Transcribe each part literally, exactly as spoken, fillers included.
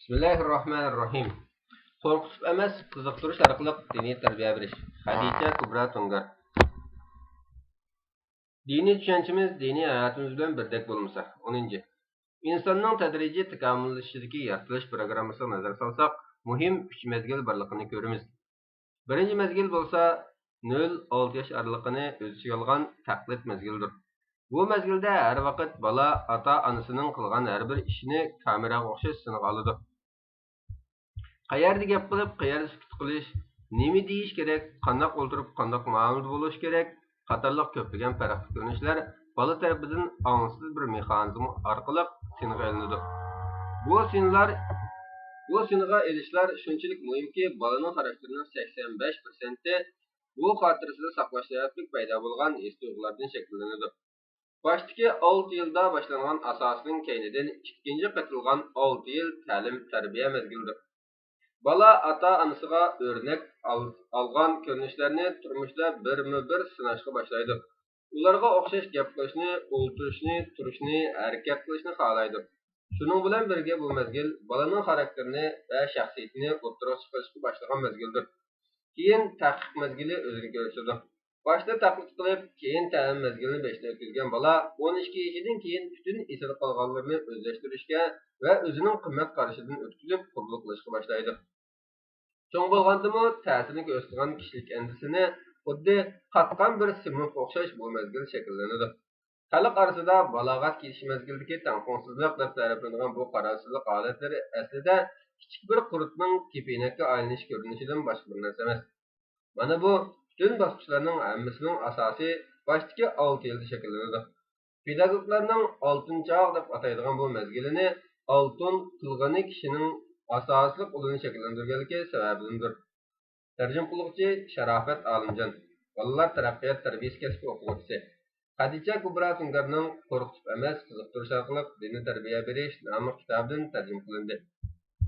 بىسمىللاھىررەھمانىررەھىم. قورقۇتۇپ ئەمەس، قىزىقتۇرۇش ئارقىلىق دىنىي تەربىيە بېرىش. خەدىچە كۇبرا تۇڭگار. دىنىي چۈشەنچىمىز دىنىي ھاياتىمىز بىلەن بىردەك بولمىسا. ئونىنچى. ئىنساننىڭ تەدرىجىي تاكامۇللىشىشىدىكى يارىتىلىش پىروگراممىسىغا نەزەر سالساق، مۇھىم ئۈچ مەزگىل بارلىقىنى كۆرىمىز. بىرىنچى مەزگىل بولسا نۆل ئالتە ياش ئارىلىقىنى ئۆز ئىچىگە ئالغان تەقلىد مەزگىلىدۇر. بۇ مەزگىلدە ھەر ۋاقىت بالا ئاتا-ئانىسىنىڭ قىلغان ھەر بىر ئىشىنى كامېراغا ئوخشاش سىنغا ئالىدۇ. قەيەردە گەپ قىلىپ، قەيەردە سۈكۈت قىلىش، نېمە دېيىش كېرەك، قانداق ئولتۇرۇپ، قانداق مۇئامىلىدە بولۇش كېرەك قاتارلىق كۆپلىگەن پەرقلىق كۆرۈنۈشلەر بالا تەرىپىدىن ئاڭسىز بىر مېخانىزم ئارقىلىق سىنغا ئېلىنىدۇ. بۇ سىنلار، بۇ سىنغا ئېلىشلار شۇنچىلىك مۇھىمكى، بالىنىڭ خاراكتېرىنىڭ سەكسەن بەش پىرسەنتى بۇ خاتىرىسىدە ساقلاش سەۋەبلىك پەيدا بولغان ھېس-تۇيغۇلاردىن شەكىللىنىدۇ. باشتىكى ئالتە يىلدا باشلانغان ئاساسنىڭ كەينىدىن ئىككىنچى قېتىلغان ئالتە يىل تەلىم-تەربىيە مەزگىلىدۇر. بالا ئاتا-ئانىسىغا ئۆرنەك ئال-، ئالغان كۆرۈنۈشلەرنى تۇرمۇشتا بىرمۇبىر سىناشقا باشلايدۇ. ئۇلارغا ئوخشاش گەپ قىلىشنى، ئولتۇرۇشنى، تۇرۇشنى، ھەرىكەت قىلىشنى خالايدۇ. شۇنىڭ بىلەن بىرگە، بۇ مەزگىل بالىنىڭ خاراكتېرىنى ۋە شەخسىيىتىنى ئوتتۇرىغا چىقىرىشقا باشلىغان مەزگىلدۇر. كېيىن تەھقىق مەزگىلى ئۆزىنى كۆرسىتىدۇ. باشتا تەقلىد قىلىپ، كېيىن تەلىم مەزگىلىنى بېشىدىن ئۆتكۈزگەن بالا ئون ئىككى يېشىدىن كېيىن پۈتۈن ئېسىدە قالغانلىرىنى ئۆزلەشتۈرۈشكە ۋە ئۆزىنىڭ قىممەت قارىشىدىن ئۆتكۈزۈپ قوبۇل قىلىشقا باشلايدۇ. چوڭ بولغاندىمۇ تەسىرنى كۆرسىتىدىغان كىشىلىك ئەندىزىسىنى خۇددى قاتقان بىر سېمونتقا ئوخشاش بۇ مەزگىل شەكىللىنىدۇ. خەلق ئارىسىدا بالاغەتكە يېتىش مەزگىلىدىكى تەڭپۇڭسىزلىق دەپ تەرىپلىنىدىغان بۇ قارارسىزلىق ھالەتلىرى ئەسلىدە كىچىك بىر قۇرتنىڭ كېپىنەككە ئايلىنىش كۆرۈنۈشىدىن باشقا بىر نەرسە ئەمەس. مانا بۇ پۈتۈن باسقۇچلارنىڭ ھەممىسىنىڭ ئاساسى باشتىكى ئالتە يىلدا شەكىللىنىدۇ. پېداگوگلارنىڭ ئالتۇن چاغ دەپ ئاتايدىغان بۇ مەزگىلىنى ئالتۇن قىلغىنى كىشىنىڭ ئاساسلىق ئۇلىنى شەكىللەندۈرگەنلىكى سەۋەبىدىندۇر. تەرجىمە قىلغۇچى شاراپەت ئالىمجان، بالىلار تەرەققىيات تەربىيەسى كەسپى ئوقۇغۇچىسى. خەدىچە كۇبرا تۇڭگارنىڭ قورقۇتۇپ ئەمەس، قىزىقتۇرۇش ئارقىلىق دىنىي تەربىيە بېرىش ناملىق كىتابىدىن تەرجىمە قىلىندى.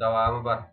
داۋامى بار.